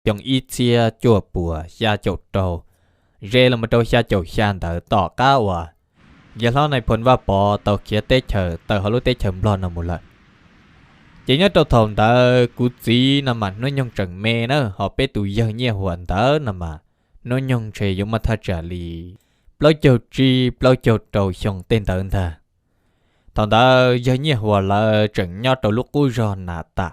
xyoo ib txhiab cuaj puas xya caum rau, ze los mus rau xya caum xya ntawd tom qab uas yawg hlob Nais Phoo Vaj Pov tau khiav teb chaws tawm hauv lub teb chaws Nplog no mus lawm. Ces nyob rau thaum ntawd kuv txiv no mas hnub nyoog tseem me na, ho peb tus yawg Nyiaj Huas ntawd no mas hnub nyoog ntshe yuav muaj thaj tsam li plaub caug tsib plaub caug rau xyoo tej ntawd ntag. Thaum ntawd yawg Nyiaj Huas lawv tseem nyob rau lub qub zog Nas Tam.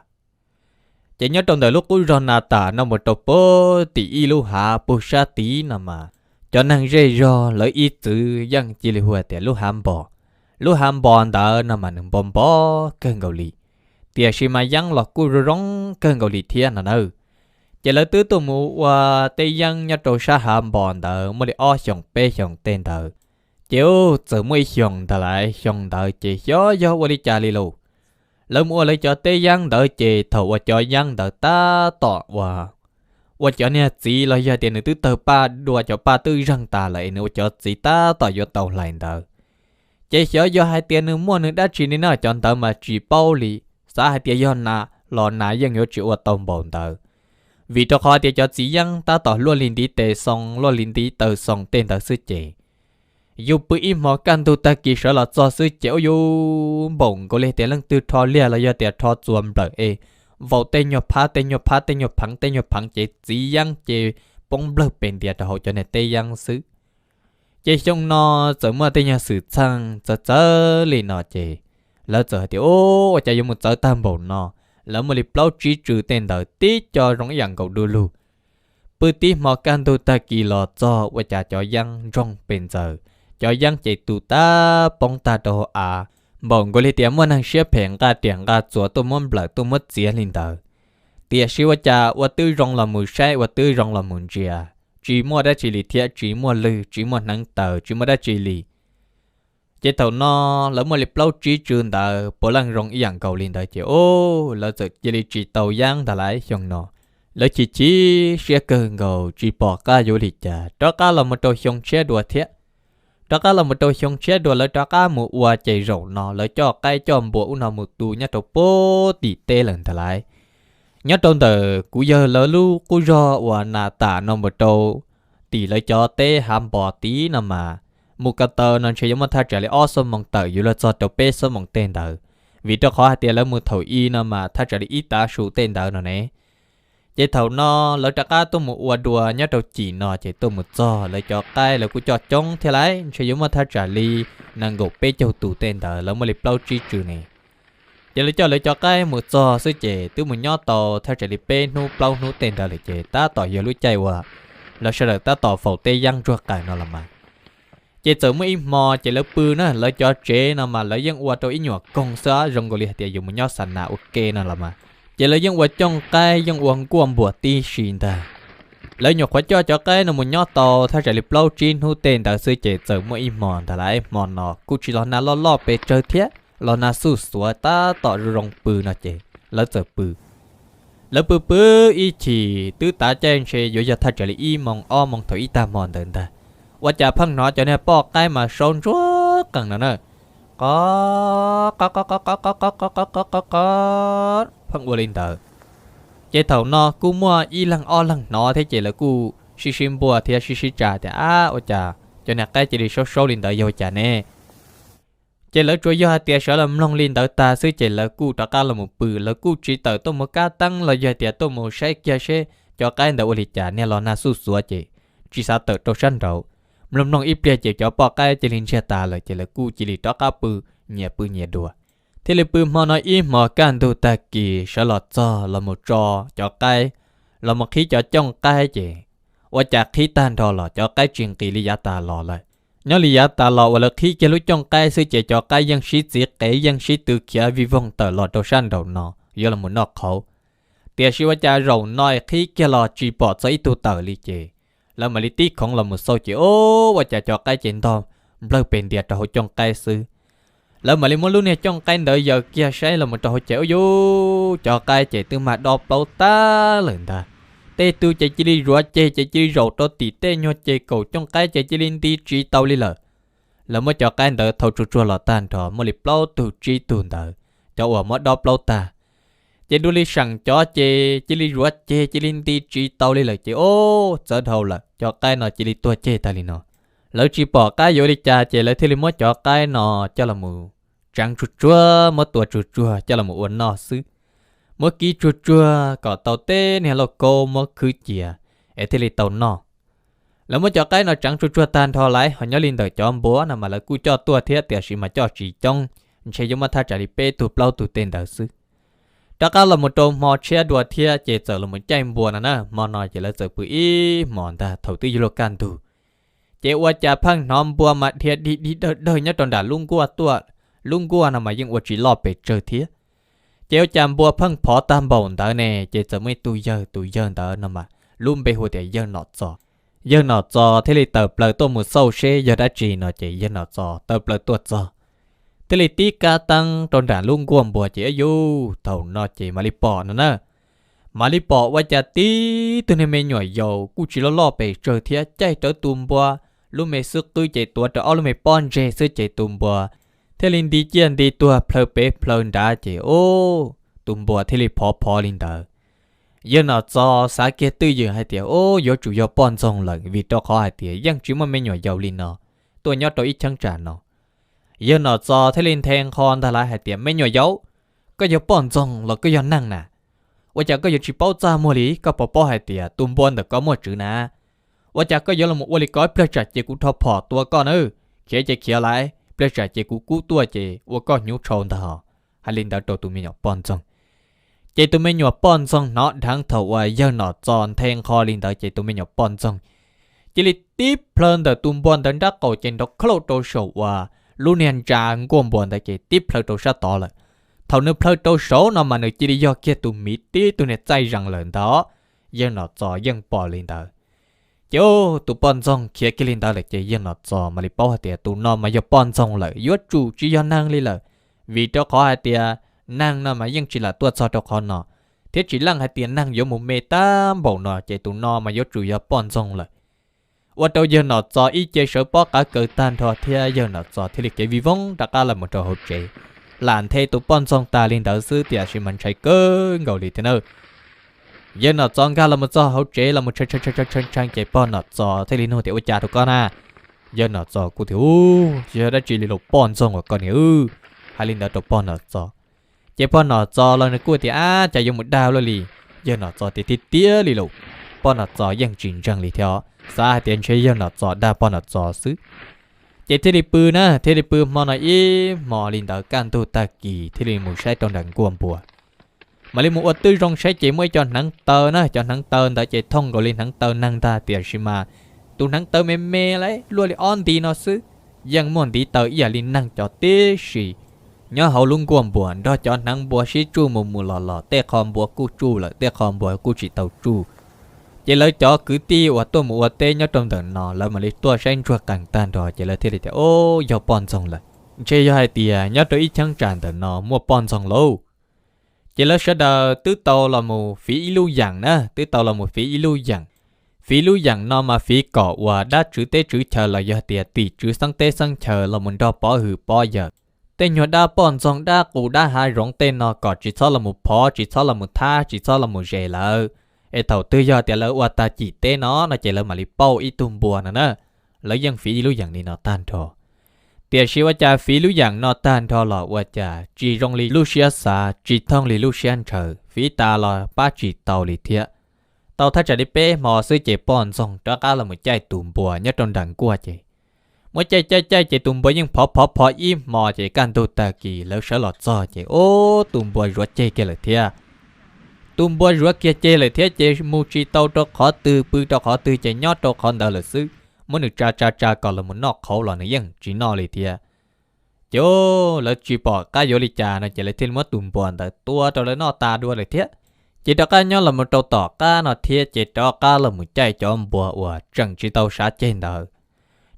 Ces nyob rau ntawm lub qub zog Nas Tam no mus rau puag tim ib lub hav puag sab tid no mas cov neeg zej zog lawv ib txwv yeej cia li hu tias lub hav Npos. Lub hav Npos ntawd no mas nws npo npo kawg nkaus li, tiam sis mas yeeb los kuj zoo zoo kawg nkaus li thiab no nawb. Ces lawv twb tuaj mus ua teb yeeb nyob rau sab hav Npos ntawd muaj li ob xyoos peb xyoos tej ntawd. Ces ub, txawm muaj ib xyoos ntawd lawm, xyoo ntawd ces xyov yog ua li cas li lauj, lawv mus ua lawv cov teb yeeb ntawd ces thaum uas cov yeeb ntawd tab tom uas ua cov niag txiv los yog tias nws twb tawg paj dua, cov paj twb zeeg tas lawm es nws ua cov txiv tab tom yuav tau hlais ntawd, ces xyov yog hais tias nws muaj nws dab tsi li na, cov ntawd mas tsis paub li. Xav hais tias yog nas los nas yeej yuav tsis ua tau npaum ntawd, vim rau qhov tias cov txiv yeeb tab tom luaj li ntiv tes xoo luaj li ntiv taw xoo tej ntawd xwb ces yus pw ib hmo kaj ntug tag kis sawv los txog xwb ces ub, yuav npaum nkaus li tias leej twg rho liag los yog tias rho txuas nplawm es vau tej nyuag phab tej nyuag phab tej nyuag pheev tej nyuag pheev ces txiv yeeb ces poob nplawg pes ntias rau hauv cov niag teb yeeb xwb. Ces xyoo no txawm muaj tej nyuag xwm txheej txawv txawv li no ces lawv txawm hais tias ub, ua cas yuav mus txawv tag npaum no. Lawv muaj li plaub tsib tsw tej ntawd tib co zoo ib yam nkaus du lug. Pw tib hmo kaj ntug tag kis los txog ua cas cov yeeb ntsoog pes ntxaws, cov yeeb ces tu tab poob tag rau hauv av, npaum nkaus li tias muaj neeg siab phem nqa riam nqa txuas tuaj muab nplawm tuaj muab txiav li ntawd. Tiam sis ua cas ua twb zoo los mus saib ua twb zoo los mus ntsia, tsis muaj dab tsi li thiab, tsis muaj lwg tsis muaj hneev taw tsis muaj dab tsi li. Ces thaum no lawv muaj li plaub tsib tsw ntawd puav leej zoo ib yam nkaus li ntawd ces ub, lawv txawm cia li tsis tau yeeb ntag lauj. Xyoo no lawv chim chim siab kawg nkaus tsis pom qab yuav ua li cas, rov qab los mus rau xyoo tshiab dua thiab. Rov qab los mus rau xyoo tshiab dua lawv rov qab mus ua ces zaum no lawv coj qaib coj npua ub no mus tu nyob rau puag tim teb lawm ntag lauj. Nyob rau ntawm kuv yawg lawv lub qub zog uas Nas Tam no mus rau tim lawv cov teb hav Npos tid no mas mus ko taw no ntshe yuav muaj thaj tsam li ob xuab moos tawm yuav luag txog rau peb xuab moos tej ntawd, vim rau qhov hais tias lawv mus thaum i no mas thaj tsam li ib tav su tej ntawd no ne. Ces thaum no lawv rov qab tuaj mus ua dua nyob rau cim no ces tuaj mus txog lawv cov qaib lawv kuj coj coob thiab lauj, ntshe yuav muaj thaj tsam li nees nkaum peb caug tus tej ntawd, lawv muaj li plaub tsib tsw ne. Ces lawv coj lawv cov qaib mus txog xwb ces twb mus nyob tau thaj tsam li peb hnub plaub hnub tej ntawd lawm ces tab tom yog lub caij uas lawv sawv daws tab tom faus teb yeeb ntsuag qawm no los mas. Ces txawm muaj ib hmo ces lawv pw na, lawv cov tsev no mas lawv yeej ua rau ib nyuam koog xwb, zoo nkaus li hais tias yus mus nyob xa nas ua ke no los mas. Ces lawv yeej ua cooj qaib yeej ua nkuaj npuas tib si ntag. Lawv nyuam qhuav coj cov qaib no mus nyob tau thaj tsam li plaub tsib hnub tej ntawd xwb ces txawm muaj ib hmo ntag lauj, hmo no kuj tsis los nag loj loj pes tsawg thiab, los nag xuj xuav tab tom zoo zoo pw no ces lawv txawm pw. Lawv pw pw ib chim twb tav caij ntshe yuav yog thaj tsam li ib moos ob moos thaum ib tag hmo ntawd ntag, ua cas pheej hnov cov niag poj qaib mas saub ntsuag qees no na, qo, qo qo qo qo qo qo qo qo qo qo, pheej ua li ntawd. Ces thaum no kuj muaj ib leeg ob leeg hnov thiab ces lawv kuj sib sib npuaj thiab sib sib tsa tias, ab, ua cas cov niag qaib cia li saub saub li ntawd yog ua cas ne? Ces lawv tsuas yog hais tias sawv los mloog li ntawd tag xwb ces lawv kuj rov qab los mus pw, lawv kuj tsis tawm tuaj mus kab teeb los yog tias tuaj mus saib kiag seb cov qaib ntawd ua li cas, niag los nag xuj xuav ces tsis xav tawm rau sab nraud. Mloog mloog ib pliag ces cov poj qaib cia li ntsiag tas lawm ces lawv kuj cia li rov qab pw nyias pw nyias dua. Thiaj li pw hmo no ib hmos kaj ntug tag kis sawv los txog los mus tso cov qaib, los mus qhib cov cooj qaib ces ua cas qhib tag nrho los cov qaib tsis nqis li yav tas los lawm. Nyob li yav tas los uas lawv qhib kiag lub cooj qaib xwb ces cov qaib yeej sib txiv qev yeej sib tw khiav vij voog tawm los rau sab nraum no yuav los mus noj qhauv. Tiam sis ua cas zaum no es qhib kiag los tsis pom txog ib tug tawm li ces lawv mam li tib khoov los mus xauj ces ub, ua cas cov qaib ces ntog nplawg pes ntias rau hauv cooj qaib xwb. Lawv mam li muab lub niag cooj qaib ntawd yaws kiag saib los mus rau hauv ces ub, yuv, cov qaib ces twb mag dob plaub tag lawm ntag. Tej tug ces cia li zuav ceg ces cia li zaum rau tim tej nyuag ceg kaum cooj qaib ces cia li nti tsis tau li lawm. Lawv muab cov qaib ntawd thau tsuag tsuag los tag nrho muaj li plaub tug tsib tug ntawd, cov uas muab dob plaub tag. Ces dua li seem cov ces cia li zuav ceg cia li nti tsis tau li lawm ces ob txawv dhau lawm, cov qaib no cia li tuag ceg tag li no. Lawv tsis pom qab yuav li cas ces lawv thiaj li muab cov qaib no coj los tseev tsuag tsuag, muab tua tsuag tsuag coj los ua noj xwb. Muab kib tsuag tsuag kom tau tej niag lauj kaub muab khwb cia es thiaj li tau noj. Lawv muab cov qaib no tseev tsuag tsuag tag nrho lawm ho nyob li ntawm cov npua no mas lawv kuj coj tuaj thiab tiam sis mas coj tsis coob, ntshe yuav muaj thaj tsam li peb tug plaub tug tej ntawd xwb. Rov qab los mus rau hmo tshiab dua thiab ces txawm los mus caij npua no na, hmo no ces lawv txawm pw ib hmos ntag thaum twb yuav luag kaj ntug. Ces ua cas pheej hnov npua mas dhia dig dig dawg dawg nyob rau nram lub nkuaj tuaj, lub nkuaj no mas yeej ua tsis loj pes tsawg thiab. Ces ua cas npua pheej phov tag npaum ntawd ne, ces txawm muaj ib tug yawg, tus yawg ntawd no mas lub npe hu tias yawg Nom Txos. Yawg Nom Txos thiaj li tawm plaws tuaj mus xauj seb yog dab tsi no ces yawg Nom Txos tawm plaws tuaj txog thiaj li tib kab teeb rau nram lub nkuaj npua ces ib yus thaum no ces mam li pom no na. Mam li pom ua cas tib tug niag me nyuam yaus kuj tsis loj loj pes tsawg thiab caij rawv tus npua lub me xub qwb ces tuav rawv ob lub me pob ntseg xwb ces tus npua thiaj li nti ciaj nti tuag plhaw pem plhaw nrad ces ub, tus npua thiaj li phov phov li ntawd. Yawg Nom Txos xav kiag twj ywm hais tias ub, yuav tsum yog poj ntxoog lawm vim rau qhov hais tias yeej tsis muaj me nyuam yaus li no tuaj nyob rau ib cheeb tsam no. Yawg Nom Txos thiaj li nthe nqho ntag lawm hais tias me nyuam yaus, koj yog poj ntxoog los koj yog neeg na? Ua cas koj yuav tsis paub txaj muag li? Koj puas paub hais tias tus npua ntawm koj muaj tswv na? Ua cas koj yuav los ua li ko? Ib pliag tsam ces kuv rho phom tua koj na. Khiav ces khiav lawm, pliag tsam ces kuv kub tuaj ces ua koj hnyuv tshau ntag. Hais li ntawd rau tus me nyuam poj ntxoog. Ces tus me nyuam poj ntxoog hnov dheev thaum uas yawg Nom Txos nthe nqho li ntawd ces tus me nyuam poj ntxoog cia li tib plhaw ntawm tus npua ntawd nrab qaum ces nrov khaub rau saum uas lub niag ntsa nkuaj npua ntawd ces tib plhaw rau sab tod lawm. Thaum nws plhaw rau saud no mas nws cia li yog kiag tus miv tib tug niag txaij zees lawm ntag. Yawg Nom Txos yeej pom li ntawd. Ces tus poj ntxoog khiav kiag li ntawd lawm ces yawg Nom Txos mam li paub hais tias tus no mas yog poj ntxoog lawm, yuav tsum tsis yog neeg li lawm, vim rau qhov hais tias neeg no mas yeej tsis lam tuaj txog rau qhov no, thiab tsis leej hais tias neeg yuav mus me tag npaum no ces tus no mas yuav tsum yog poj ntxoog lawm. Ua rau yawg Nom Txos ib ce sawv pob qav kaws tag nrho thiab yawg Nom Txos thiaj li kev vij voog rov qab los mus rau hauv tsev. Lam nthe tus poj ntxoog tas li ntawd xwb tiam sis mas ntshai kawg nkaus li thiab na. Yawg Nom Txos nkag los mus txog hauv tsev los mus tshee tshee ces pog Nom Txos thiaj li nug tias ua cas rau koj na? Yawg Nom Txos kuj tias ub, yog dab tsi li los poj ntxoog uas koj niam wb. Hais li ntawd rau pog Nom Txos. Ces pog Nom Txos los nws kuj tias ab, cas yuav mus dag luaj li. Yawg Nom Txos tias tiag tiag li lauj. Pog Nom Txos yeej tsis ntseeg li thiab xav hais tias ntshe yawg Nom Txos dag pog Nom Txos xwb. Ces thiaj li pw na, thiaj li pw hmo no ib hmos li ntawd kaj ntug tag kis thiaj li mus saib rau nram nkuaj npua. Mam li mus ua twj zoo saib ces muaj ib co hneev taw na, cov hneev taw ntawd ces thooj nkaus li hneev taw neeg ntag tiam sis mas tus hneev taw me me li luaj li ob nti no xwb, yeej muaj ntiv taw ib yam li neeg cov tib si. Nyob hauv lub nkuaj npua nrog cov hneev npua sib tsuj mus mus los los, tej qho npua kuj tsuj lawm, tej qho npua kuj tsis tau tsuj. Ces lawv cov kwv tij uas tuaj mus ua teb nyob rau ntawm no lawv mam li tuaj saib ntsuag qees tag nrho ces lawv thiaj li tias o, yog poj ntxoog lawm. Ntshe yog hais tias nyob rau ib cheeb tsam ntawm no muaj poj ntxoog lauj. Ces lawv sawv daws twb tau los mus fiv ib lub yeem na, twb tau los mus fiv ib lub yeem. Fiv lub yeem no mas fiv kom uas dab tswv teb tswv chaw los yog tias tim tswv xeeb teb xeeb chaw los mus nrog pov hwm pov yawm tej nyuag dab poj ntxoog dab qus dab hav zoov tej no kom tsis txhob los mus phov, tsis txhob los mus thab, tsis txhob los mus zes lawv. Es thaum twg yog tias lawv ua tag cim teb no no ces lawv mam li pauj ib tug npua no na. Lawv yeej fiv ib lub yeem li no tag nrho. Tiam sis ua cas fiv lub yeem no tag nrho los ua cas tsis zoo li lub siab xav, tsis thooj li lub siab ntshaw, fiv tas los pab tsis tau li thiab. Tau thaj tsam li peb hmo xwb ces poj ntxoog rov qab los mus caij tus npua nyob rau nram nkuaj ces muab caij caij caij ces tus npua yeej phov phov phov ib hmo ces kaj ntug tag kis lawv sawv los txog ces ub, tus npua zuav ceg kiag lawm thiab. Tus npua zuav kiag ceg lawm thiab ces mus tsis tau rau qhov twg pw rau qhov twg ces nyob rau qhov ntawd lawm xwb. Muab nws tsa tsa tsa kom los mus noj qhauv los nws yeej tsis noj li thiab. Ces lawv tsis pom qab yuav li cas no ces lawv thiaj li muab tus npua ntawd tua rau lawv noj tas dua lawm thiab. Ces rov qab nyob los mus rau tom qab no thiab ces rov qab los mus caij cov npua uas tseem tsis tau sav ceg ntawd.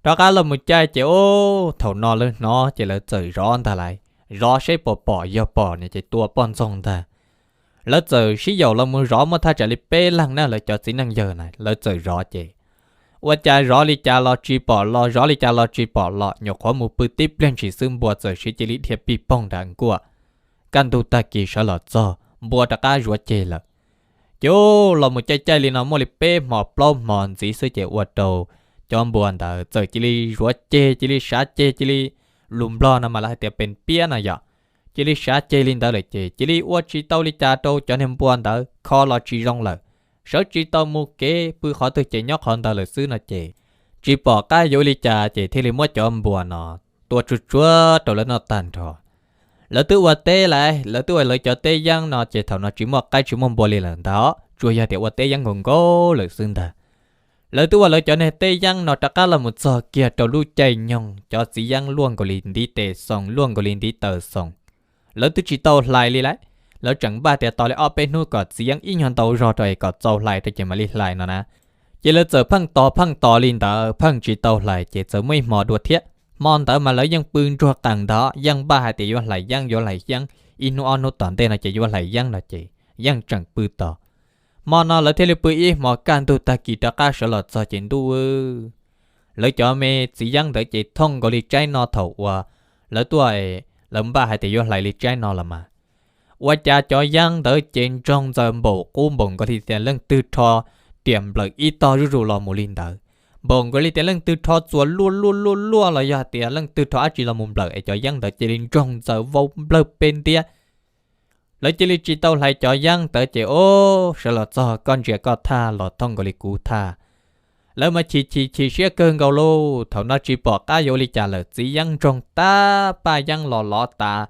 Rov qab los mus caij ces ub, thaum no lawv hnov ces lawv txawm zov ntag lauj. Zov seb puas pom, yog pom no ces tua poj ntxoog ntag. Lawv txawm sib yaum los mus zov muaj thaj tsam li peb leeg na, lawv cov txiv neej yawg na, lawv txawm zov ces ua cas zov li cas los tsis pom los, zov li cas los tsis pom los, nyuam qhuav mus pw tib pliag ntshis xwb npua txawm siv cia li dhia pig poog nram nkuaj. Kaj ntug tag kis sawv los txog, npua rov qab zuav ceg lawm. Ces los mus caij caij li no muaj li peb hmo plaub hmo ntxiv xwb ces ua rau cov npua ntawd txawm cia li zuav ceg, cia li sav ceg, cia li, lus Nplog no mas lawv hais tias pes piab no yom, cia li sav ceg li ntawd lawm ces cia li ua tsis tau li cas rau cov niag npua ntawd, kho los tsis zoo lawm, sawv tsis tau mus kev, pw qhov twg ces nyob qhov ntawd lawm xwb no ces tsis pom qab yuav ua li cas ces thiaj li muab cov npua no tua tsuag tsuag rau lawv noj tag nrho. Lawv twb ua teb lawm, lawv twb ua lawv cov teb yeeb no ces thaum no tsis muaj qaib tsis muaj npua li lawm ntag, tsuas yog tias ua teb yeeb nkaus nkaus lawm xwb ntag. Lawv twb ua lawv cov niag teb yeeb no rov qab los mus txog kiag rau lub caij nyoog cov txiv yeeb luaj nkaus li ntiv tes xoo, luaj nkaus li ntiv taw xoo. Lawv twb tsis tau hlais li lawm, lawv tseem npaj tias tos li ob peb hnub kom txiv yeeb ib nyuag ntau zog rau es kom txaus hlais rau ces mam li hlais no na. Ces lawv txawm pheej tos pheej tos li ntawd pheej tsis tau hlais ces txawm muaj ib hmo dua thiab. Hmo ntawd mas lawv yeej pw ntsuag qees ntag, yeej npaj hais tias yuav hlais yeeb, yuav hlais yeeb, ib hnub ob hnub tom ntej no ces yuav hlais yeeb no ces yeej tseem pw tos. Hmo no lawv thiaj li pw ib hmo kaj ntug tag kis rov qab sawv los txog ces ntuj, lawv cov me txiv yeeb ntawd ces thooj nkaus li tsaib no thaum uas lawv tuaj, lawv npaj hais tias yuav hlais li tsaib no los mas. Ua cas cov yeeb ntawd ces ntsoog ntxaws npaum qub npaum nkaus li tias leej twg rho riam nplawm ib tog zuj zus los mus li ntawd, npaum nkaus li tias leej twg rho txuas luaj luaj luaj luaj los yog tias leej twg rho dab tsi los mus nplawm es cov yeeb ntawd cia li ntsoog ntxaws vau nplawg pes ntiab. Lawv cia li tsis tau hlais cov yeeb ntawd ces o, sawv los txog koj ntsia koj thaj los thooj nkaus li kuv thaj. Lawv mas chim chim chim siab kawg nkaus lauj, thaum no tsis pom qab yuav ua li cas lawm, txiv yeeb ntsoog tag, paj yeeb los lov tas,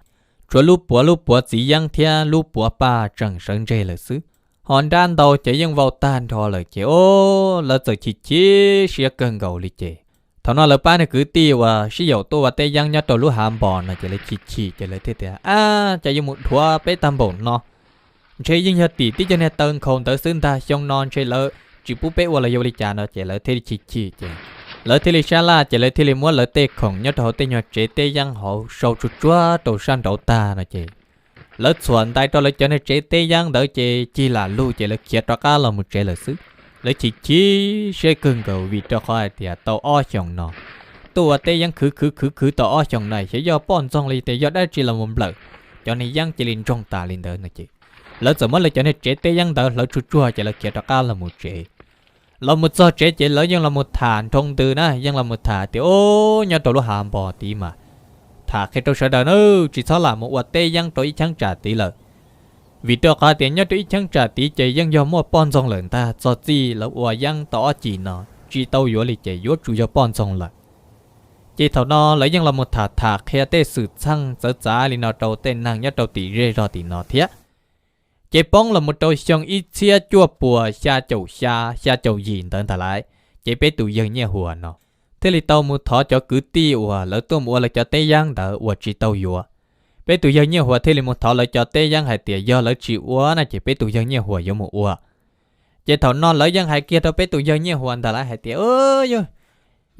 tshuav lub puav lub puav txiv yeeb thiab lub puav paj tseem sawv ntseg lawm xwb. Ho nrab ntau ces yeej vau tag nrho lawm ces o, lawv txawm chim chim siab kawg nkaus li ces thaum no lawv pab niag kwv tij uas sib yaum tuaj ua teb yeeb nyob rau lub hav npos no ces lawv chim chim ces lawv thiaj tias, ab, cas yuav mus dhuav peb tag npaum no, ntshe yeej yog tim tib co niag taw nkhaus ntawd xwb ntag, xyoo no ntshe lawv tsis pub peb ua los yuav ua li cas no ces lawv thiaj li chim chim ces lawv thiaj li sab laj ces lawv thiaj li muab lawv tej khoom nyob rau hauv tej nyuag tsev teb yeeb hauv sau tsuag tsuag rau sab nraud tag no ces lawv txhuam ntais rau lawv cov niag tsev teb yeeb ntawd ces cig lam lug ces lawv khiav rov qab los mus tsev lawm xwb. Lawv chim chim siab kawg nkaus vim rau qhov hais tias tau ob xyoos no tuaj ua teb yeeb khwv khwv khwv khwv tau ob xyoos no xyov yog poj ntxoog los yog tias yog dab tsi los mus nplawm, cov niag yeeb cia li ntsoog tas li ntawd no ces lawv txawm muab lawv cov niag tsev teb yeeb ntawd hlawv tsuag tsuag ces lawv khiav rov qab los mus tsev. Los mus txog tsev ces lawv yeej los mus tham nroo ntws na, yeej los mus tham tias, o, nyob rau lub hav npos tid mas tham qhia rau sawv daws na, tsis txhob lam mus ua teb yeeb rau ib cheeb tsam tid lawm. Vim rau qhov tias nyob rau ib cheeb tsam tid ces yeej yog muaj poj ntxoog lawm ntag, txog txij lawv ua yeeb tau ob cim no tsis tau yuav li ces yuav tsum yog poj ntxoog lawm. Ces thaum no lawv yeej los mus tham tham qhia tej xwm txheej txawv txav li no rau tej neeg nyob rau tim zej zog tim no thiab. Ces poob los mus rau xyoo ib txhiab cuaj puas xya caum xya xya caum yim ntawd ntag lauj, ces peb tus yawg Nyiaj Huas no thiaj li tau mus thov cov kwv tij uas lawv tuaj mus ua lawv cov teb yeeb ntawd uas tsis tau yuav. Peb tus yawg Nyiaj Huas thiaj li mus thov lawv cov teb yeeb hais tias yog lawv tsis ua no ces peb tus yawg Nyiaj Huas yuav mus ua. Ces thaum no lawv yeej hais kiag rau peb tus yawg Nyiaj Huas ntag lauj hais tias, yawg,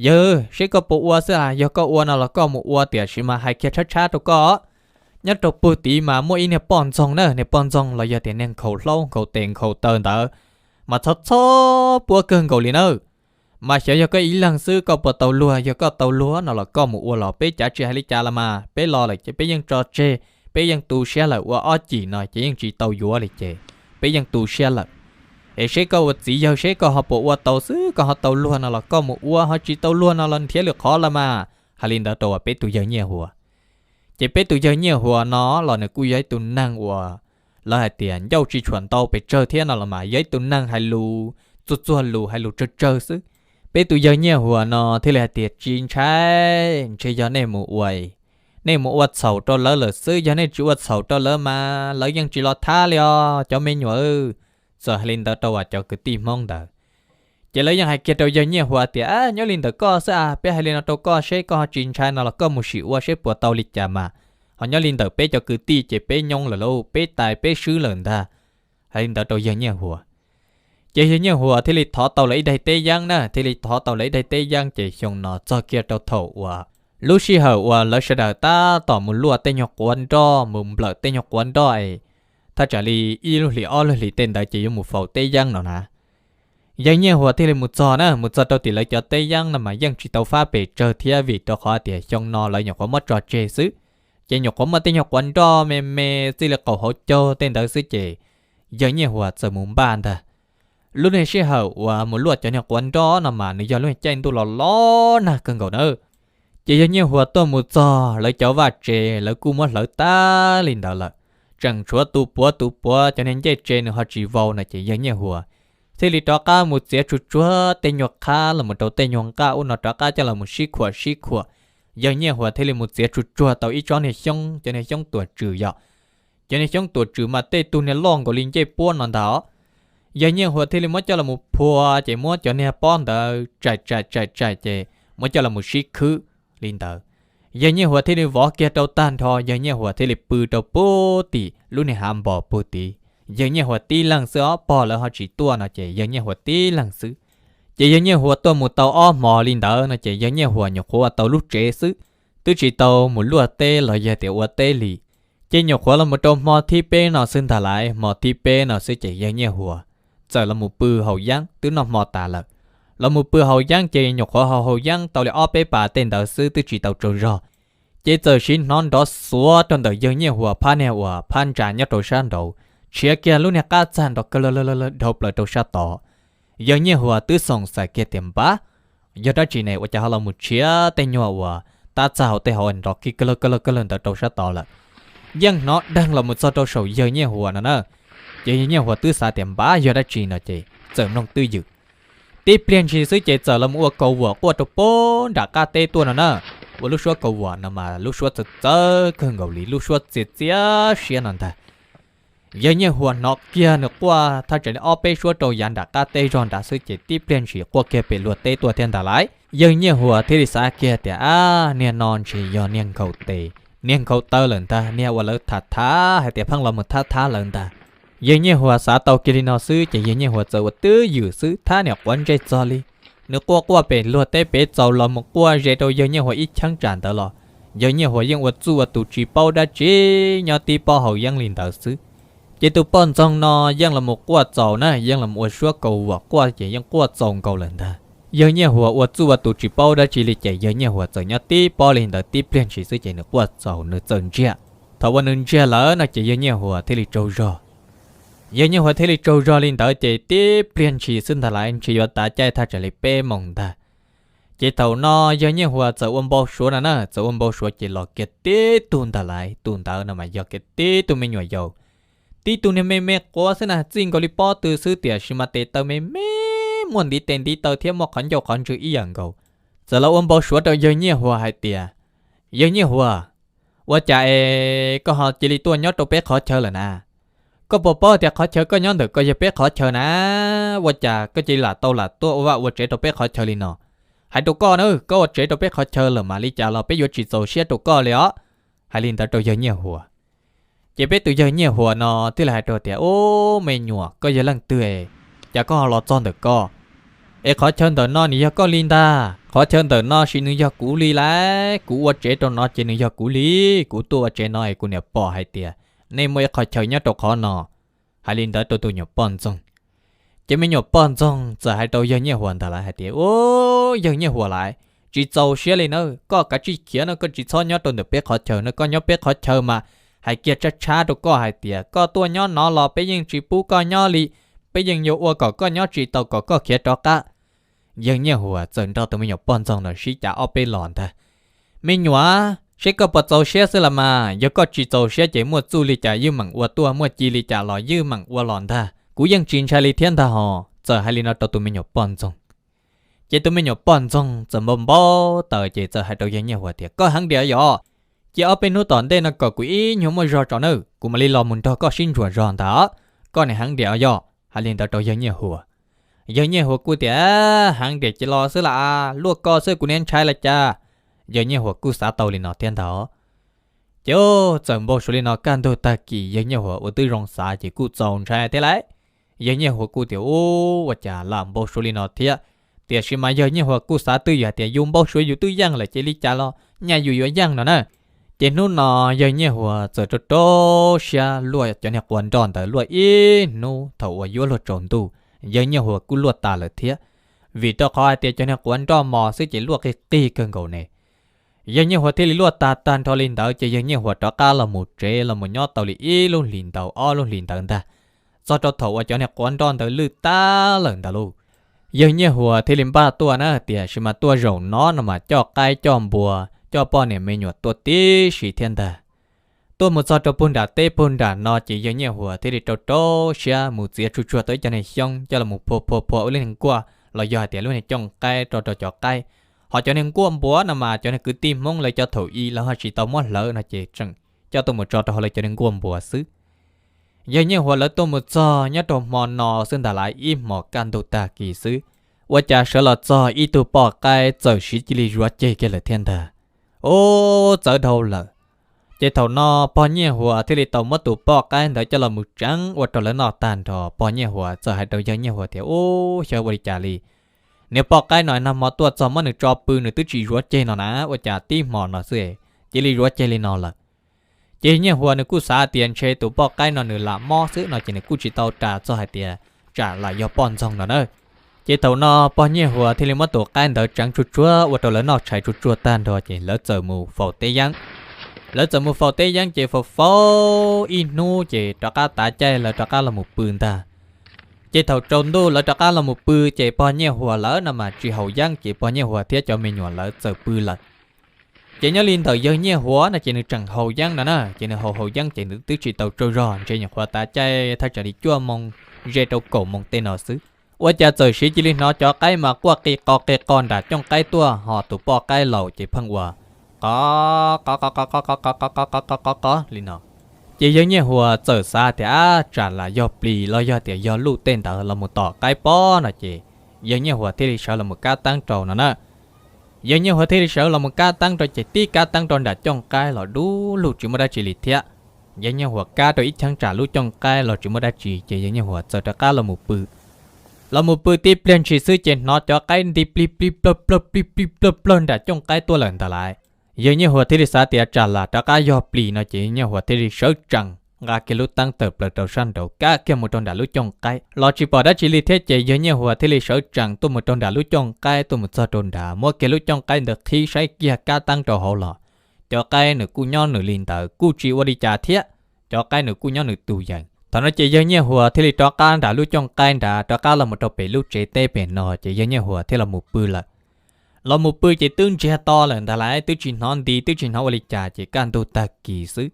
yawg, seb koj puas ua xwb as, yog koj ua no los koj mus ua, tiam sis mas hais kiag tshab tshab rau koj, nyob rau pug tid mas muaj ib niag poj ntxoog na, niag poj ntxoog los yog tias niag nkhaus hlaub nkhaus tes nkhaus taw ntawd mas txhob txhob puab kawg nkaus li nawb. Mas xyov yog koj ib leeg xwb koj puas tau luag, yog koj tau luag no los koj mus ua los peb cav tsis hais li cas los mas peb los lawm ces peb yeej tso tseg, peb yeej tu siab lawm, ua ob cim no ces yeej tsis tau yuav li ces peb yeej tu siab lawm. Es seb koj ua txiv yawg seb koj ho puas ua tau xwb, koj ho tau luag no los koj mus ua, ho tsis tau luag no los nrhiav lwm qhov los mas. Hais li ntawd rau uas peb tus yawg Nyiaj Huas. Ces peb tus yawg Nyiaj Huas no los nws kuj yog ib tug neeg uas lawv hais tias ncauj tsis tshua ntau pes tsawg thiab no los mas yog ib tug neeg hais lus txuag txuag lus, hais lus tsawg tsawg xwb. Peb tus yawg Nyiaj Huas no thiaj li hais tias, tsis ntshai, ntshe yog nej mus ua, nej mus ua txhaum rau lawv lawm xwb, yog nej tsis ua txhaum rau lawv mas lawv yeej tsis los thab li os cov me nyuam. Txawm hais li ntawd rau uas cov kwv tij Hmoob ntawd, ces lawv yeej hais kiag rau yawg Nyiaj Huas tias, nyob li ntawm koj xwb as, peb hais li no rau koj seb koj ho tsis ntshai no los koj mus sim ua seb puas tau li cas mas. Ho nyob li ntawm peb cov kwv tij ces peb nyoo lawm lauj, peb tais peb swb lawm ntag. Hais li ntawd rau yawg Nyiaj Huas. Ces yawg Nyiaj Huas thiaj li thov tau lawv ib daim teb yeeb na, thiaj li thov tau lawv ib daim teb yeeb ces xyoo no txog kiag rau thaum uas lub sij hawm uas lawv sawv daws tab tom mus luaj tej nyuag quav nroj, mus nplawm tej nyuag quav nroj es thaj tsam li ib lub hlis ob lub hlis tej ntawd ces yuav mus faus teb yeeb no na. Yawg Nyiaj Huas thiaj li mus txog na, mus txog rau tim lawv cov teb yeeb no mas yeej tsis tau fab pes tsawg thiab vim rau qhov tias xyoo no lawv nyuam qhuav muab tso tseg xwb. Ces nyuam qhuav muaj tej nyuag quav nroj me me txij li qaum hauv caug tej ntawd xwb ces yawg Nyiaj Huas txawm mus npaj ntag. Lub niag sij hawm uas mus luaj cov niag quav nroj no mas nws yog lub niag caij ntuj los los nag kawg nkaus na. Ces yawg Nyiaj Huas tuaj mus txog lawv cov vaj tsev lawv kuj muab hlawv tag li ntawd lawm, tseem tshuav tus puav tus puav cov niag ncej tsev nws ho tsis vau no ces yawg Nyiaj Huas thiaj li rov qab mus txiav tsuag tsuag tej nyuag qhab los mus rau tej nyuag nqaj ub no rov qab coj los mus sib khuam sib khuam. Yawg Nyiaj Huas thiaj li mus txiav tsuag tsuag tau ib tsob niag xyoob, cov niag xyoob tuam tswm yom. Cov niag xyoob tuam tswm mas tej tug niag loj nkaus li ncej puab no ntag os. Yawg Nyiaj Huas thiaj li muab coj los mus phua ces muab cov niag pob ntawd tsais tsais tsais tsais ces muab coj los mus sib khwb li ntawd. Yawg Nyiaj Huas thiaj li vov kiag rau tag nrho, yawg Nyiaj Huas thiaj li pw rau puag tim lub niag hav npos puag tid. Yawg Nyiaj Huas tib leeg xwb os, pog lawv ho tsis tuaj no ces yawg Nyiaj Huas tib leeg xwb. Ces yawg Nyiaj Huas tuaj mus tau ob hmos li ntawd no ces yawg Nyiaj Huas nyuam qhuav ua tau lub tsev xwb, twb tsis tau mus luaj teb los yog tias ua teb li. Ces nyuam qhuav los mus rau hmo thib peb no xwb ntag lauj, hmo thib peb no xwb ces yawg Nyiaj Huas txawm los mus pw haus yeeb, twb noj hmo tas lawm. Los mus pw haus yeeb ces nyuam qhuav haus haus yeeb tau li ob peb pas tej ntawd xwb twb tsis tau tsaug zog, ces txawm siv hnov nrov xuav rau ntawm yawg Nyiaj Huas phab niag uas phab ntsa nyob rau sab nraud, tshiav kiag lub niag qab txag nrov kawg lawg dhau plaws rau sab tod. Yawg Nyiaj Huas twb xoom xaim kiag tias npab, yog dab tsi ne ua cas ho los mus tshiav tej nyuag uas tab txag hauv tej hauv nrov kiag kawg lawg kawg lawg kawg lawg ntawd rau sab tod lawm. Yeej hnov deeg los mus txog rau saum yawg Nyiaj Huas no na. Ces yawg Nyiaj Huas twb xav tias npab yog dab tsi no ces txawm mloog twj ywm. Tib pliag ntshis xwb ces txawm los mus ua kaus vuam quaj rau puag nram qab teb tuaj no na. Ua lub suab kaus vuam no mas lub suab txawv txawv kawg nkaus li, lub suab txias txias siab no ntag. Yawg Nyiaj Huas hnov kiag nws quaj thaj tsam li ob peb suab rau yav nram qab teb zog nrad xwb ces tib pliag ntshis quaj kiag pem luag teb tuaj thiab ntag lauj. Yawg Nyiaj Huas thiaj li xav kiag tias, ab, niag no ntshe yog niag nkhaus tes, niag nkhaus taw lawm ntag, niag uas lawv tham tham hais tias pheej los mus thab thab lawv ntag. Yawg Nyiaj Huas xav tau kiag li no xwb ces yawg Nyiaj Huas txawm ua twj ywm xwb thab niam quav ntsej txog li. Nws quaj quaj pem luag teb pem txaus los mus quaj ze rau yawg Nyiaj Huas ib cheeb tsam ntawd los yawg Nyiaj Huas yeej ua txuj ua tus tsis paub dab tsi, nyob tib pob haus yeeb li ntawd xwb. Ces tus poj ntxoog no yeej los mus quaj txaus na, yeej los mus ua suab kaus vuam quaj ces yeej quaj txaus nkaus lawm ntag. Yawg Nyiaj Huas ua txuj ua tus tsis paub dab tsi li ces yawg Nyiaj Huas txawm nyob tib pob li ntawd tib pliag ntshis xwb ces nws quaj txaus nws txawm ntsiag. Thaum uas nws ntsiag lawm no ces yawg Nyiaj Huas thiaj li tsaug zog. Yawg Nyiaj Huas thiaj li tsaug zog li ntawd ces tib pliag ntshis xwb ntag lauj, ntshe yuav tav caij thaj tsam li peb moos ntag. Ces thaum no yawg Nyiaj Huas txawm ua npau suav no na, txawm ua npau suav ces los kiag tib tug ntag lauj, tus ntawd no mas yog kiag tib tug me nyuam yaus, tib tug niag me me quav xwb na, txij nkaus li pob tw xwb tiam sis mas tes taw me me, muaj ntiv tes ntiv taw thiab muaj qhov ncauj qhov ntswg ib yam nkaus. Txawm los ua npau suav rau yawg Nyiaj Huas hais tias, yawg Nyiaj Huas, ua cas es koj ho cia li tuaj nyob rau peb qhov chaw lawm na? Koj puas paub tias qhov chaw koj nyob ntawm ko yog peb qhov chaw na? Ua cas koj cia li lam tau lam tuaj ua vaj ua tsev rau peb qhov chaw li no? Hais rau koj na, koj ua tsev rau peb qhov chaw lawm mas li cas los peb yuav tsis txaus siab rau koj li os. Hais li ntawd rau yawg Nyiaj Huas. Ces peb tus yawg Nyiaj Huas no thiaj li hais rau tias, ub, me nyuam, koj yog leej twg es cas koj ho los txog ntawm ko? Es qhov chaw ntawm no nws yog koj li ntag, qhov chaw ntawm no sis nws yog kuv li lauj, kuv ua tsev rau no ces nws yog kuv li, kuv tuaj ua tsev no es kuv niam pom hais tias nej muaj ib qhov chaw nyob rau qhov no. Hais li ntawd rau tus nyuam poj ntxoog. Ces me nyuam poj ntxoog txawm hais rau yawg Nyiaj Huas ntawd lawm hais tias, ub, yawg Nyiaj Huas lauj, tsis txaus siab li na, koj kav tsij khiav no, koj tsis txhob nyob rau ntawm peb qhov chaw no, koj nyob peb qhov chaw mas hais kiag tshab tshab rau koj hais tias koj tuaj nyob no los peb yeej tsis pub koj nyob li, peb yeej yuav ua kom koj nyob tsis tau kom koj khiav rov qab. Yawg Nyiaj Huas txawm nrog tus me nyuam poj ntxoog no sib cav ob peb los ntag. Me nyuam, seb koj puas txaus siab xwb los mas, yog koj tsis txaus siab ces muaj txuj li cas ywj meem ua tuaj, muaj ci li cas los ywj meem ua los ntag, kuv yeej tsis ntshai li thiab ntag hos. Txawm hais li no rau tus me nyuam poj ntxoog. Ces tus me nyuam poj ntxoog txawm npau npau taws ces txawm hais rau yawg Nyiaj Huas tias, koj heev diam yom, cia ob peb hnub tom ntej no kom kuv ib nyuag muaj zog tso nawb, kuv mam li los mus nrog koj sib ntsuam zog ntag. Koj niam heev diam yom. Hais li ntawd rau yawg Nyiaj Huas. Yawg Nyiaj Huas kuj tias, heev diam ces los xwb las, luaj ko xwb kuv niam ntshai li cas. Yawg Nyiaj Huas kuj xav tau li no thiab ntag. Ces txawm npau suav li no kaj ntug tag kis yawg Nyiaj Huas ua twb zoo xav ces kuj txaus ntshai thiab lauj. Yawg Nyiaj Huas kuj tias, ub, ua cas lam npau suav li no thiab. Tiam sis mas yawg Nyiaj Huas kuj xav twj ywm hais tias yus npau suav yus twb yeej lawm ces li cas los nyaj yus yuav yeej no na. Ces hnub no yawg Nyiaj Huas txawm rau rau siab luaj cov niag quav nroj ntawd luaj ib hnub, thaum uas yuav luag tsaus ntuj, yawg Nyiaj Huas kuj luaj tas lawm thiab, vim rau qhov hais tias cov niag quav nroj mos xwb ces luaj qig qig kawg nkaus ne. Yawg Nyiaj Huas thiaj li luaj tag tag nrho li ntawd ces yawg Nyiaj Huas rov qab los mus tsev los mus nyob tau li ib lub hlis ntawd ob lub hlis ntawd ntag. Txog rau thaum uas cov niag quav nroj ntawd lwj tag lawm ntawd lauj, yawg Nyiaj Huas thiaj li npaj tuaj na tias sis mas tuaj zaum no no mas coj qaib coj npua, coj poj niam me nyuam tuaj tib si thiab ntag. Tuaj mus txog rau puag nram teb puag nram no ces yawg Nyiaj Huas thiaj li rau rau siab mus txiav tsuag tsuag tau ib co niag xyoob coj los mus phua phua phua ua lub niag nkuaj los yog hais tias lub niag cooj qaib rau rau cov qaib. Ho cov niag nkuaj npua no mas cov niag kwv tij Hmoob lawv cov thaum i lawv ho tsis tau muab hlawv no ces tseem coj tuaj mus tso rau hauv lawv cov niag nkuaj npua xwb. Yawg Nyiaj Huas lawv tuaj mus txog nyob rau hmo no xwb ntag, lawv ib hmos kaj ntug tag kis xwb, ua cas sawv los txog ib tug poj qaib txawm siv cia li zuav ceg kiag lawm thiab ntag. Ub, txawv dhau lawm. Ces thaum no pog Nyiaj Huas thiaj li tau muab tus poj qaib ntawd coj los mus tseev ua rau lawv noj tag nrho, pog Nyiaj Huas txawm hais rau yawg Nyiaj Huas tias, Ub, xyov ua li cas li, niag poj qaib no nag hmo tuaj txog muab nws tso pw nws twb tsis zuav ceg no na, ua cas tib hmo no xwb cia li zuav ceg li no lawm. Ces Nyiaj Huas nws kuj xav tias ntshe tus poj qaib no nws lam mob xwb no ces nws kuj tsis tau ras txog hais tias tsam lam yog poj ntxoog no na. Ces thaum no pog Nyiaj Huas thiaj li muab tus qaib ntawd tseev tsuag tsuag ua rau lawv noj tshais tsuag tsuag tag nrho ces lawv txawm mus faus teb yeeb. Lawv txawm mus faus teb yeeb ces faus faus ib hnub ces rov qab tav caij lawv rov qab los mus pw ntag. Ces thaum tsaus ntuj lawv rov qab los mus pw ces pog Nyiaj Huas lawv no mas tsis haus yeeb ces pog Nyiaj Huas thiab cov me nyuam lawv txawm pw lawm. Ces nyob li ntawm yawg Nyiaj Huas no ces nws tseem haus yeeb no na, ces nws haus haus yeeb ces nws twb tsis tau tsaug zog, ntshe nyuam qhuav tav caij thaj tsam li cuaj moo ze rau kaum moo tej no xwb. Ua cas txawm siv cia li hnov cov qaib mas quaj qi qo qi qo nram cooj qaib tuaj, ho tus poj qaib laus ces pheej ua qo qo qo qo qo qo qo qo qo qo qo qo li no. Ces yawg Nyiaj Huas txawm xav tias, Ab, tsam lam yog plis los yog tias yog luj tej ntawd los mus tom qaib pob no ces yawg Nyiaj Huas thiaj li sawv los mus kab teeb rau no na. Yawg Nyiaj Huas thiaj li sawv los mus kab teeb rau ces tib kab teeb rau nram cooj qaib los du lug tsis muaj dab tsi li thiab. Yawg Nyiaj Huas kab rau ib cheeb tsam lub cooj qaib los tsis muaj dab tsi ces yawg Nyiaj Huas txawm rov qab los mus pw. Los mus pw tib pliag ntshis xwb ces hnov cov qaib nti plig plig plawg plawg plig plig plawg plawg nram cooj qaib tuaj lawm ntag lauj. Yawg Nyiaj Huas thiaj li xav tias tsam lam rov qab yog plis no ces Nyiaj Huas thiaj li sawv tsees nqa kiag lub teeb tawm plaws rau sab nraud kab kiag mus rau nram lub cooj qaib los tsis pom dab tsi li thiab ces yawg Nyiaj Huas thiaj li sawv tsees tuaj mus rau nram lub cooj qaib tuaj mus txog rau nrad muab kiag lub cooj qaib ntawd qhib saib kiag kab teeb rau hauv los cov qaib nws kuj nyob nws li ntawd kuj tsis ua li cas thiab, cov qaib nws kuj nyob nws tus yees. Thaum no ces yawg Nyiaj Huas thiaj li rov qab nram lub cooj qaib nrad rov qab los mus rau pem lub tsev teb pem no ces yawg Nyiaj Huas thiaj los mus pw lawm. Los mus pw ces twb ntsiag to lawm ntag lauj, twb tsis hnov nti twb tsis hnov ua li cas ces kaj ntug tag kis xwb.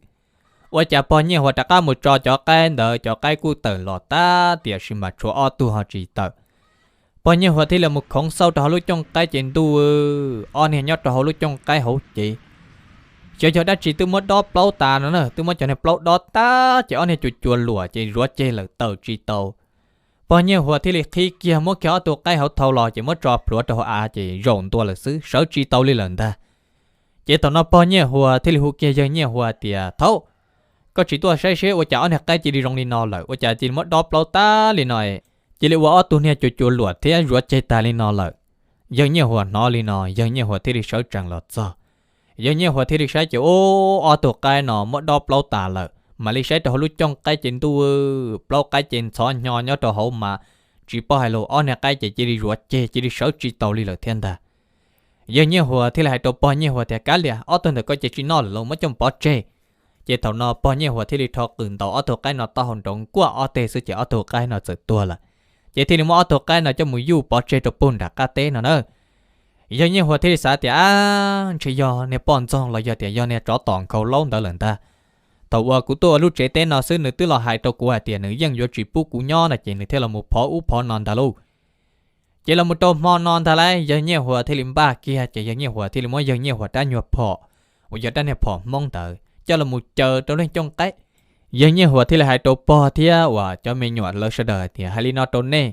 Ua cas pog Nyiaj Huas rov qab mus tso cov qaib ntawd cov qaib kuj tawm los tag tiam sis mas tshuav ob tug ho tsis tawm. Pog Nyiaj Huas thiaj li mus khoov xauj rau hauv lub cooj qaib ces ntuj, ob niag nyob rau hauv lub cooj qaib hauv ces xyov yog dab tsi twb muab dob plaub tas no na, twb muab cov niag plaub dob tag ces ob niag cuag cuag luam ces zuav ceg lawm tawm tsis tau. Pog Nyiaj Huas thiaj li qhib kiag muab kiag ob tug qaib hauv thau los ces muab tso plhuav rau hauv av ces zaum ntua lawm xwb, sawv tsis tau li lawm ntag. Ces thaum no pog Nyiaj Huas thiaj li hu kiag yawg Nyiaj Huas tias, Thaub, koj tsis tuaj saib seb ua cas ob niag qaib cia li zoo li no lawm, ua cas cia li muab dob plaub tag li no, cia li ua ob tug niag cuag cuag luam thiab zuav ceg tag li no lawm. Yawg Nyiaj Huas hnov li no yawg Nyiaj Huas thiaj li sawv tsees los txog. Yawg Nyiaj Huas thiaj li saib ces ub, ob tug qaib no muab dob plaub tas lawm, mam li saib rau hauv lub cooj qaib ces ntuj, plaub qaib ces ntxhov hnyo nyob rau hauv mas tsis paub hais lus, ob niag qaib ces cia li zuav ceg cia li sawv tsis tau li lawm thiab ntag. Yawg Nyiaj Huas thiaj li hais rau pog Nyiaj Huas tias, Kav liam, ob tug ntawm koj ces tsis noj lawm los muab coj mus pov tseg. Ces thaum no pog Nyiaj Huas thiaj li rho qws ntaus ob tug qaib no tau hau nroo nkuaj ob teg xwb ces ob tug qaib no txawm tuag lawm. Ces thiaj li muab ob tug qaib no coj mus yuj pov tseg rau puag nram qab teb no na. Yawg Nyiaj Huas thiaj li xav tias, Ab, ntshe yog niag poj ntxoog los yog tias yog niag tsov tom nkhaus laub ntawd lawm ntag. Thaum uas kuv tuaj ua lub tsev teb no xwb nws twb los hais rau kuv hais tias nws yeej yuav tsis pub kuv nyob no ces nws thiaj los mus phov ub phov no ntag lauj. Ces los mus rau hmo no ntag lauj, yawg Nyiaj Huas thiaj li npaj kiag ces yawg Nyiaj Huas thiaj li muab yawg Nyiaj Huas rab nyuag phom uas yog rab niag phom Hmoob ntawd coj los mus caws rau lub cooj qaib. Yawg Nyiaj Huas thiaj li hais rau pog thiab uas cov me nyuam lawv sawv daws hais tias, Hais li no rau nej,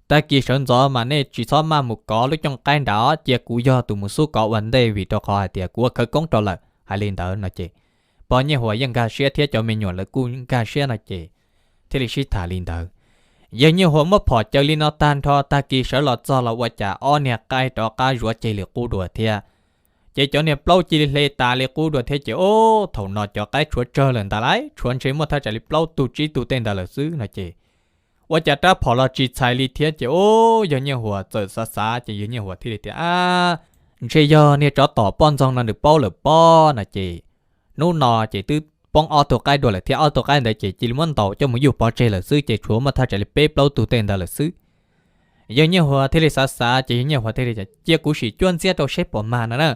tag kis sawv ntxov mas nej tsis txhob maj mus kov lub cooj qaib nrad, cia kuv yog tus mus xub kov ua ntej vim rau qhov hais tias kuv ua khawv koob rau lawm. Hais li ntawd no ces pog Nyiaj Huas yeej nkag siab thiab cov me nyuam lawv kuj nkag siab no ces thiaj li sib tham li ntawd. Yawg Nyiaj Huas muab phom caws li no tag nrho, tag kis sawv los txog los ua cas ob niag qaib rov qab zuav ceg li qub dua thiab. Ces cov niag plaub cia li hle tas li qub dua thiab ces ub, thaum no cov qaib tshuav tsawg lawm ntag lauj, tshuav ntshe muaj thaj tsam li plaub tug tsib tug tej ntawd lawm xwb no ces ua cas rab phom los tsis txhais li thiab ces ub, yawg Nyiaj Huas txawm xav xav ces yawg Nyiaj Huas thiaj li tias, Ab, Ntshe yog niag tsov tom poj ntxoog no nws paub lawm pob no ces hnub no ces twb poob ob tug qaib dua lawm thiab, ob tug qaib ntawd ces cia li muab ntaus coj mus yuj pov tseg lawm xwb, ces tshuav muaj thaj tsam li peb plaub tug tej ntawd lawm xwb. Yawg Nyiaj Huas thiaj li xav xav ces yawg Nyiaj Huas thiaj li tias cia kuv sim cuab ntxiab rau seb puas mag no na.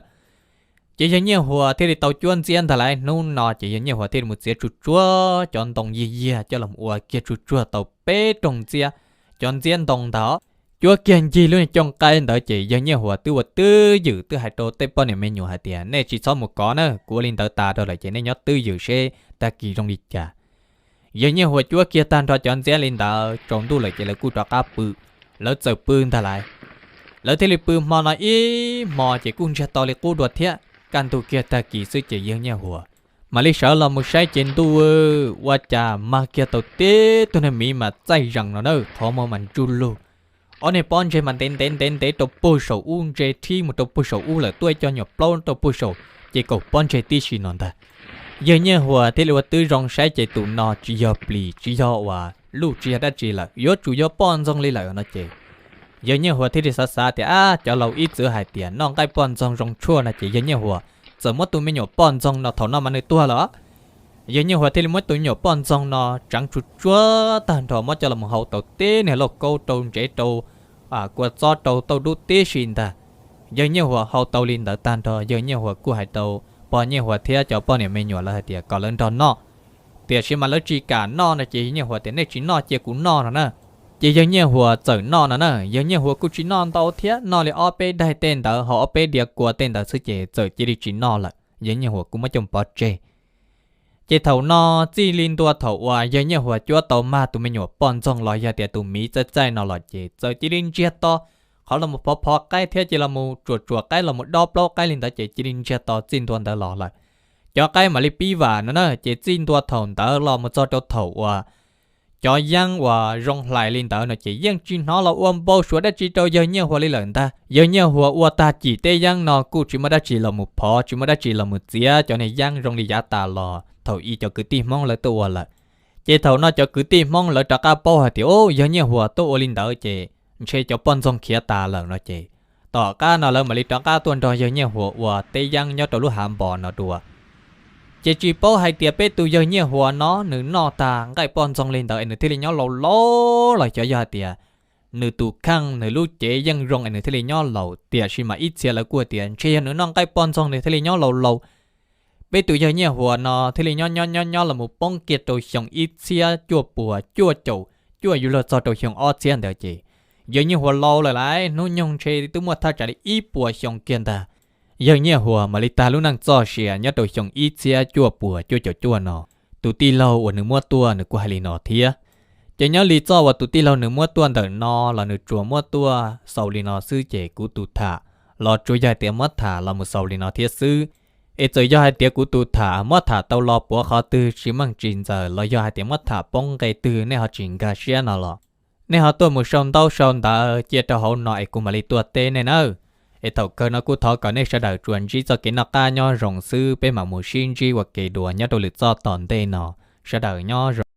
Ces yawg Nyiaj Huas thiaj li tau cuab ntxiab ntag lauj. Hnub no ces yawg Nyiaj Huas thiaj li mus txiav tsuj tsuag cov ntoo yiag yiag coj los ua kiag tsuj tsuag tau peb rooj ntxiab, cov ntxiab ntoo ntawd. Cuab kiag ncig lub niag cooj qaib ntawd ces yawg Nyiaj Huas twb ua twj ywm twb hais rau tej poj niam me nyuam hais tias nej tsis txhob mus kov na, kuv ua li ntawd tas rau lawm ces nej nyob twj ywm seb tag kis zoo li cas. Yawg Nyiaj Huas cuab kiag tag nrho cov ntxiab li ntawd, tsaus ntuj lawm ces lawv kuj rov qab pw. Lawv txawm pw ntag lauj. Lawv thiaj li pw hmo no ib hmo ces kuj ntsiag to li qub dua thiab. Kaj ntug kiag tag kis xwb ces yawg Nyiaj Huas mam li sawv los mus saib ces ntuj, ua cas mag kiag tau tib tug niag miv mas txaij zees no na, qhov muag mas ntsuj lug. Ob niag pob ntseg mas ntev ntev ntev ntev rau puag saum ub, ntse rhib mus rau puag saum ub lawm, tuaj ib co nyuam plaub rau puag saum ces kaum pob ntseg tib si no ntag. Yawg Nyiaj Huas thiaj li ua twb zoo saib ces tus no tsis yog plis, tsis yog uas luj, tsis yog dab tsi lawm, yuav tsum yog poj ntxoog li lawm no ces yawg Nyiaj Huas thiaj li xav xav tias, ab, cov laus ib txwm hais tias noj nqaij poj ntxoog zoo tshuaj no ces yawg Nyiaj Huas txawm muab tus me nyuam poj ntxoog no, thaum no mas nws tuag lawm. Yawg Nyiaj Huas thiaj li muab tus me nyuam poj ntxoog no tseev tsuj tsuag tag nrho muab coj los hau tau tib niag lauj kaub rau ntsev rau kua txob rau tauj dub tib si ntag. Yawg Nyiaj Huas hau tau li ntawd tag nrho, yawg Nyiaj Huas kuj hais rau pog Nyiaj Huas thiab cov poj niam me nyuam lawv hais tias kom lawv nrog noj. Tiam sis mas lawv tsis kam noj no ces yawg Nyiaj Huas tias nej tsis noj cia kuv noj no na. Ces yawg Nyiaj Huas txawm noj no na, yawg Nyiaj Huas kuj tsis noj ntau thiab, noj li ob peb daig tej ntawd, hau ob peb diav kua tej ntawd xwb ces txawm cia li tsis noj lawm, yawg Nyiaj Huas kuj muab coj pov tseg. Ces thaum no txij li ntua thaum uas yawg Nyiaj Huas cuab tau mag tus me nyuam poj ntxoog los yog tias tus miv txaij txaij no los ces txawm cia li ntsiag to, qhov los mus phov phov qaib thiab cia los mus tsuam tsuam qaib los mus dob plaub qaib li ntawd ces cia li ntsiag to txij ntua ntawd los lawm. Cov qaib mam li pib vam no na, ces txij ntua thaum ntawd los mus txog rau thaum uas cov yeeb uas zoo hlais li ntawd no ces yeej tsis hnov los ua npau suav dab tsi rau yawg Nyiaj Huas li lawm ntag. Yawg Nyiaj Huas ua tag cim teb yeeb no kuj tsis muaj dab tsi los mus phov, tsis muaj dab tsi los mus txiav, cov niag yeeb zoo li yav tas los thaum ub cov kwv tij Hmoob lawv tuaj ua lawm. Ces thaum no cov kwv tij Hmoob lawv rov qab paub hais tias, u, yawg Nyiaj Huas tuaj ua li ntawd ces ntshe cov poj ntxoog khiav tas lawm no ces tom qab no lawv mam li rov qab tuaj nrog yawg Nyiaj Huas ua teb yeeb nyob rau lub hav npo no dua. Ces tsis paub hais tias peb tus yawg Nyiaj Huas no nws noj tag nqaij poj ntxoog li ntawd es nws thiaj li nyob laus laus los xyov yog hais tias nws tus kheej nws lub cev yeej zoo es nws thiaj li nyob laus, tiam sis mas ib txhia lawv kuj tias ntshe yog nws noj nqaij poj ntxoog nws thiaj li nyob laus laus. Peb tus yawg Nyiaj Huas no thiaj li nyob nyob nyob nyob los mus poob kiag rau xyoo ib txhiab cuaj puas cuaj caum cuaj yuav luag txog rau xyoo ob txhiab ntawd ces yawg Nyiaj Huas laus lawm lauj, hnub nyoog ntshe twb muaj thaj tsam li ib puas xyoo kiag ntag. Yawg Nyiaj Huas mam li tag lub neej txoj sia nyob rau xyoo ib txhiab cuaj puas cuaj caum cuaj no. Tus tij laug uas nws muab tuaj nws kuj hais li no thiab. Ces nyob li txoj uas tus tij laug nws muab tuaj ntawm no los nws tsuas muab tuaj xaus li no xwb ces kuv tus tham los tsuas yog hais tias muab tham los mus xaus li no thiab xwb. Es txawm yog hais tias kuv tus tham muab tham tau los puav qhov twg tsis meej tsis ntxaws los yog hais tias muab tham poob nqe twg nej ho tsis nkag siab no los nej ho tuaj mus sau ntaub sau ntawv cia rau hauv no es kuv mam li tuaj teb nej nawb. Es thaum kawg no kuj thov kom nej sawv daws tsuas ntsib txoj kev noj qab nyob zoo xwb, peb mam mus sib ntsib ua ke dua nyob rau lwm txoj tom ntej no. Sawv daws nyob zoo.